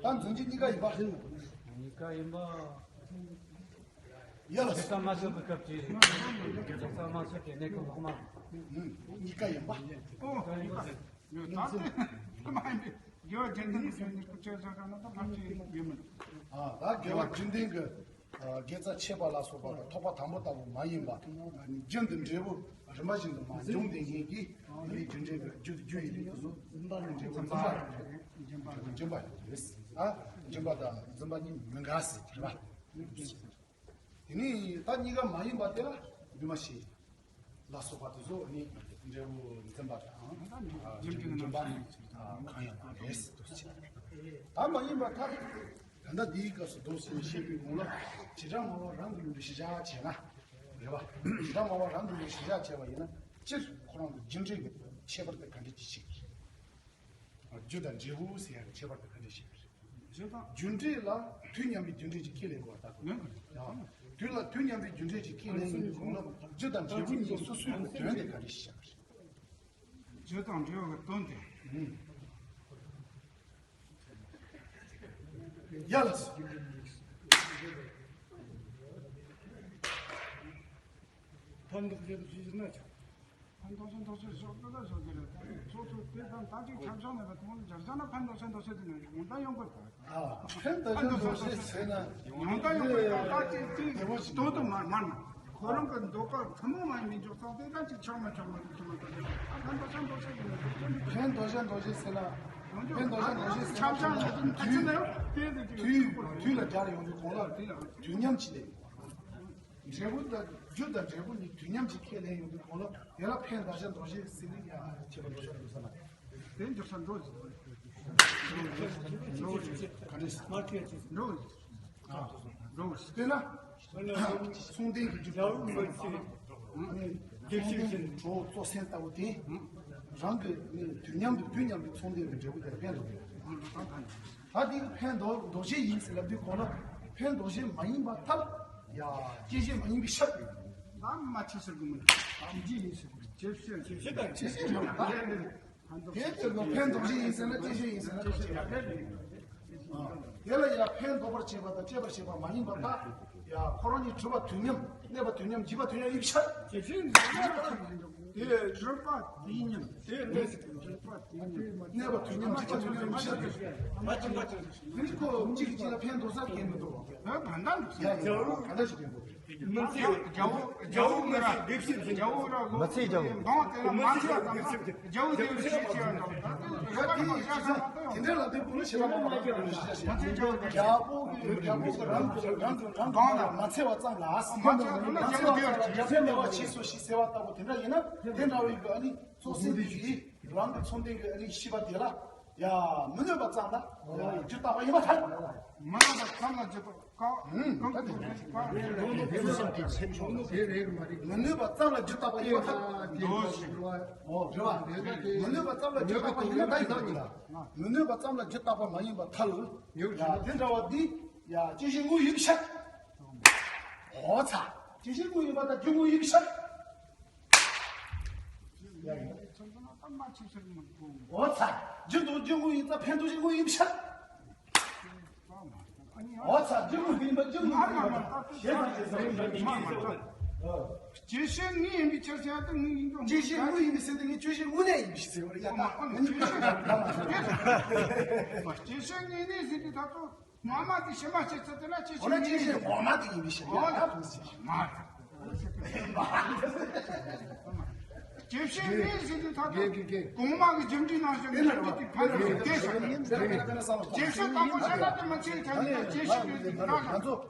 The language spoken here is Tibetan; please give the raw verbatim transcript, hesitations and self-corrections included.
ད་རྫུན་གྱི་གཉིས་ཀ་ཡིན་པ། གཉིས་ཀ་ཡིན་པ། ཡ་ལ། དེ་ལྟ་མ་ཤོད་པའི་སྐབས་ཀྱི་དེ་ལྟ་མ་ཤོད་ཀྱི་གནས་སྐབས་ལྷག་མ། གཉིས་ཀ་ཡིན་པ། ཨོ། གཉིས་ཀ་ཡིན་པ། ད་དེ་མ་ཡིན་པའི་དགེ་བ་རྒྱུན་ལྡན་གྱི་ཆོས་ཉིད་ཀྱི་ཆོས་ཟེར་ག་ན་ད་ལྷག་ཅིག་ཡིན་མིན། ཨ། ད་དགེ་བ་རྒྱུན་ལྡན་གྱི། དགེ་རྩ་ཆད་པ་ལ་སོགས་པ་དང་ཐོགས་པ་དང་པོ་ལྟ་བུ་མ་ཡིན་པ། རྒྱུན་དུ་འབྲས་བུ་རིམ་པ་བཞིན་དུ་མ་འབྱུང་བའི་ངེས་ཀྱི་ཡིན་རྒྱུ་འབྲས་བུ་རྒྱུ་རྒྱུ་ཡིན་རྒྱུ་སོ། འཛིན་པ་ནི་འབྲས་བུ་འཛིན་པ་རེད། འབྱུང་བ་རེད། ཨ། འབྱུང་བ་དང་འཛིན་པ་གཉིས་མི་འགལ་ཟེར་གྱི་རེད་པ། དེ་ནས་ད་གཉིས་ཀ་མ་ཡིན་པ་དེ་ལ་འདུས་མ་བྱས། ལ་སོགས་པ་དེ་ཚོ་ནི་འབྲས་བུ་འཛིན་པ་དང་། ཨ། རྒྱུ་འབྲས་འཛིན་པ་ནི་གང་ཡང་མ་རེད་ཟེར་དུ་བྱས། ད་མ་ཡིན་པ་ཐ་དད་དེ། ད་ལྟ་འདིའི་སྐབས་སུ་མདོ་ཟེར་ནས་བཤད་པའི་གོང་ལ་བྱེ་བྲག་སྨྲ་བ་རང་གི་ལུགས་ཀྱི་གཞི་བཞག་བྱས་ན། རེད་པ། བྱེ་བྲག་སྨྲ་བ་རང་གི་ལུགས་ཀྱི་གཞི་བཞག་བྱས་པ་ཡིན་ན། སྤྱིར་ཁོ་རང་གི་རྒྱུ་འབྲས་ཀྱི་ཁྱད་པར་དེ་ག་འདྲ་ཅིག་ཕྱེ་གི་རེད། རྒྱུ་དང་འབྲས་བུ་ཟེར་ཡག་གི་ཁྱད་པར་དེ་ག་འདྲ་ཕྱེ་གི་རེད། རྒྱུ་འབྲས་ལ་དུས་མཉམ་པའི་རྒྱུ་འབྲས་ཀྱི་ཁས་ལེན་དགོས་པ་ལྟ་བུ། དུས་ལ་དུས་མཉམ་པའི་རྒྱུ་འབྲས་ཀྱི་ཁས་ལེན་ཡོང་དུས་གོང་ལ་རྒྱུ་དང་འབྲས་བུ་གཉིས་སོ་སོའི་གི་དོན་དེ་ག་རེ་ཞིག་བཞག་གི་རེད། རྒྱུ་དང་འབྲས་བུ་གི་དོན་དེ། ཡ་ལ། ཕན་འདོགས་བྱེད་དུ་ཞུས་ན་ཆོག་ཕན་འདོགས་ཆེན་འདོགས་ཆེན་ཤོག་ཏུ་ལ་ཤོག་གི་རེད། སོ་སོ་དེ་དང་ད་ཅིག་ཁྱབ་བྱང་མེད་པ་དེ་མོ་ལ་སྦྱར་བྱ་ན་ཕན་འདོགས་ཆེན་འདོགས་ཆེན་དེ་ནས་ཡོང་ད་ཡོང་གི་རེད། ཨ། ཕན་འདོགས་ཆེན་འདོགས་ཆེན་ཟེར་ན། ཡོང་ད་ཡོང་གི་རེད། ད་ཅིག་ཅིག་དོ་དོ་མ་མ་ན། ཁོ་རང་གི་འདོད་པ་ཐུན་མོང་མ་ཡིན་མི་འཇོག་ཙང་དེ་ད་ཅིག་ཆགས་མ་ཆགས་མ་ཐུབ་ཐུབ་མ་ཐུབ་ཨ་ཕན་འདོགས་ཆེན་འདོགས་ཆེན་ཟེར་ན། ཕན་འདོགས་ཆེན་འདོགས་ཆེན་ཟེར་ན། ཕན་འདོགས་ཆེན་འདོགས་ཆེན་ཟེར་ན། ཆབ་ཆ་ལ་དུས་དུས་དུས་ལ་སྦྱར་ཡོང་དུས་གོང་ལ་དུས་མཉམ་གྱི་ལས། འབྲས་བུ་དང་རྒྱུ་དང་འབྲས་བུ་གཉིས་དུས་མཉམ་གྱི་ཁས་ལེན་ཡོང་དུས་གོང་ལ་དེ་ལ་ཕན་འདོགས་ཆེན་འདོགས་ཆེན་ཟེར་ནས་ཡང་ཁྱད་པར་འདོགས་ཆེན་འདོགས་ས་ན། དེ་འཇོག་ས་འགྲོ་ཟེར། འགྲོ་ཟེར། ག་འདྲས། འགྲོ་ཟེར། འགྲོ་ཟེར། དཔེར་ན། མཚུངས་ལྡན་གྱི་རྒྱུ་དང་། ཨ་ནི་མཚུངས་ལྡན་གྱི་གྲོགས་གཙོ་སེམས་ལྟ་བུ་དེ། རང་གི་ནི་དུས་མཉམ་དུ་དུས་མཉམ་དུ་མཚུངས་ལྡན་གྱི་འབྲས་བུ་དེར་ཕན་འདོགས་པས། ད་དེ་གི་ཕན་འདོགས་འདོགས་བྱེད་ཡིན་ཟེར་ལབ་དུས་གོང་ལ་ཕན་འདོགས་བྱེད་མ་ཡིན་པ་ཐལ། ཡ། བཅད་བྱེད་མ་ཡིན་པའི་ཕྱིར། ད་མ་བྱེད་ཟེར་དགོས་མིན། བཅད་བྱེད་ཡིན་ཟེར་དགོས། བཅད་བྱེད་བྱེད་བྱེད་དང་བཅད་བྱེད་རེད་པ། དེ་ལྟར་ལ་ཕན་འདོགས་བྱེད་ཡིན་ཟེར་ན་བཅད་བྱེད་ཡིན་ཟེར་ན་བཅད་བྱེད་རེད། དེ་ལ་ཡང་ཕན་འདོགས་པར་བྱེད་པ་དང་བཅད་པར་བྱེད་པ་མ་ཡིན་པ་དག། ཡ། ཁོ་རང་གཉིས་གྲུབ་པ་དུས་མཉམ། གནས་པ་དུས་མཉམ། འཇིག་པ་དུས་མཉམ་ཡིན་ཕྱིར། དེ་གྲུབ་པ་དུས་མཉམ། དེ་གནས་པ་དུས་མཉམ། འཇིག་པ་དུས་མཉམ་ཡིན་ཕྱིར། མ་གཅིག་མ་གཅིག་འདི་ཁོ་གཅིག་གིས་གཅིག་ལ་ཕན་འདོགས་ས་གང་མི་འདུག་ཡ་ཡ། ག་འདྲ་ཞིག་ཡིན་དགོས། མི་ཚེ། རྒྱལ་པོ་རྒྱལ་པོ་མི་ར། རྒྱལ་པོ་ར། མི་ཚེ་རྒྱལ་པོ། གདོང་དེ་ལ་མ་ཚེ་བ་ཙམ་ན་རྒྱལ་པོ་དེ་བཞི་ཅི་ཡང་འདུག་ད་དེ་རེ་བ་རེ་བ་ཤ་ཤ་མ་གཏོང་། དེ་འདྲ་ལ་དེ་ཀུན་ལ་ཤེས་པ་མ་གཏོང་། མི་ཚེ་རྒྱལ་པོ། རྒྱལ་པོ་གི་རྒྱལ་པོ་གི་རང་གི་རང་གི་རང་གདོང་ལ་མ་ཚེ་བ་ཙམ་ལ། མ་ཚེ་བ་ཙམ་ལ་རྒྱལ་པོ་དེ་བ་རྒྱལ་པོ་མེད་པ་བྱས་སོ་ཞེས་ཟེར་བ་ལྟ་བུ་དེ་འདྲ་ཡིན་ན། དེ་འདྲ་བའི་གི་ཨ་ནི་གཙོ་སེམས་དེ་གིས་རང་གི་མཚུངས་ལྡན་གྱི་ཨ་ནི་ཤེས་པ་དེ་ལ། ཡ། མི་གནོད་པ་ཙམ་ལ་རྒྱུ་བཏགས་པ་ཡིན་པར་ཐལ། མི་གནོད་པ་ཙམ་ལ་རྒྱུ་བཏགས། ཨུམ། ད་དེ་མི་གནོད་པ་ཙམ་ལ་རྒྱུ་བཏགས་པ་ཡིན་པར་ཐལ། འདོད་ཞིང་། འོ། རེད་བ། མི་གནོད་པ་ཙམ་ལ་རྒྱུ་བཏགས་པ་ཡིན་ན་ད་ཡིན་ན་ཡིན་ལ། མི་གནོད་པ་ཙམ་ལ་རྒྱུ་བཏགས་པ་མ་ཡིན་པར་ཐལ། ཡ། དེ་འདྲ་བ་འདི། ཡ། བཅད་བྱེད་དངོས་ཡིན་ཕྱིར། འོ་ཚ། བཅད་བྱེད་དངོས་ཡིན་པ་དང་རྒྱུ་དངོས་ཡིན་ཕྱིར། ཡ་ཡ། འོ་ཚ། རྒྱུ་དང་རྒྱུ་དངོས་ཡིན་ཙང་ཕན་འདོགས་བྱེད་དངོས་ཡིན་ཕྱིར། འོ་ཚ། རྒྱུ་དངོས་ཡིན་པ་རྒྱུ་དངོས་ཡིན་པ་ཞེས་དང་ཞེས་སོགས། བཅད་བྱེད་དངོས་ཡིན་པའི་ཕྱིར་ཟེར་ཡ་དེ་དངོས་ཡིན་དང་། བཅད་བྱེད་དངོས་ཡིན་པའི་ཕྱིར་དེ་ངས་བཅད་བྱེད་དངོས་གནས་ཡིན་པའི་ཕྱིར་ཟེར་བ་རེད་ཡ། ད་ངས་བཅད་བྱེད་དངོས་གནས་ཟེར་དུས་ད་ཚོ། བཅད་བྱེད་དངོས་གནས་ཟེར་དུས་ད་ཚོ། ངོ་མ་དེ་ཕྱི་མ་ཕྱི་ཚུལ་དེ་ལ་ཅི་ཞིག་འོ་ན་ཅི་ཞིག་ངོ་མ་དེ་ཡིན་པའི་ཕྱིར་ཡང་ད་ཐུགས་ཟིན། ངོ་མ་དེ། ཅི་ཞིག་ངེས་ཟིན་དུས་ད་ལྟ་གོང་མ་གི་རྒྱུ་འབྲས་ནང་བཞིན་ངེས་ཀྱི་དེ་ཕན་ཚུན་དེ་ཞིག་ཡིན། ཅི་ཞིག་དང་པོ་བཤད་ན་དེ་མི་ཚེའི་ཐད་ནས་ཅི་ཞིག་ཡོད་དེ་ང་ཚོ།